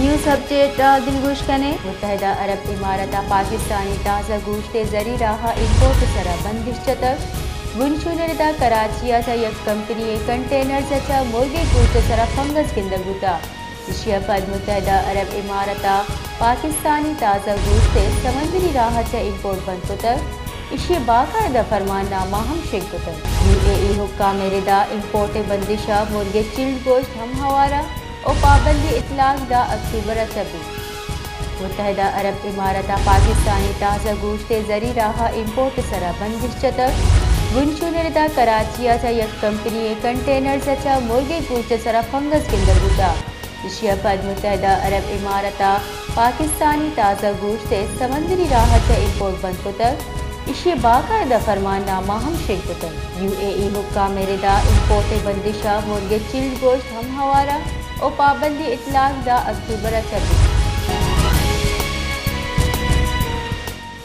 News update ءَ دلگوش کن ایں۔ متحدہ عرب امارات ءَ پاکستانی تازہ گوشت ءِ زرعی راہ ءَ امپورٹ ءِ سرا بندش جتگ۔ بنشون ءِ ردا کراچی ءَ چہ یک کمپنی ءِ کنٹینرز ءَ چہ مرگی گوشت ءِ سرا فنگس گندگ بوتگ۔ ایشی ءَ پد متحدہ عرب امارات ءَ پاکستانی تازہ گوشت ءِ سمندری راہ ءَ چہ امپورٹ بند کتگ۔ ایشی ءِ باقاعدہ فرمان نامہ ہم شنگ کتگ۔ یو اے ای حکام ءِ ردا امپورٹ ءِ بندش ءَ مرگ ءِ چلڈ گوشت ہم ہوار ءُ پابندی اطلاق دہ اکتوبر ءَ چہ بیت۔ متحدہ عرب امارات ءَ پاکستانی تازہ گوشت ءِ زرعی راہ ءَ امپورٹ ءِ سرا بندش جتگ۔ بنشون ءِ ردا کراچی ءَ چہ یک کمپنی ءِ کنٹینرز ءَ چہ مرگی گوشت ءِ سرا فنگس گندگ بوتگ۔ ایشی ءَ پد متحدہ عرب امارات ءَ پاکستانی تازہ گوشت ءِ سمندری راہ ءَ چہ امپورٹ بند کتگ۔ ایشی ءِ باقاعدہ فرمان نامہ ہم شنگ کتگ۔ یو اے ای حکام ءِ ردا امپورٹ ءِ بندش ءَ مرگ ءِ چلڈ گوشت ہم ہوار ءُ پابندی اطلاق دہ اکتوبر ءَ چہ بیت۔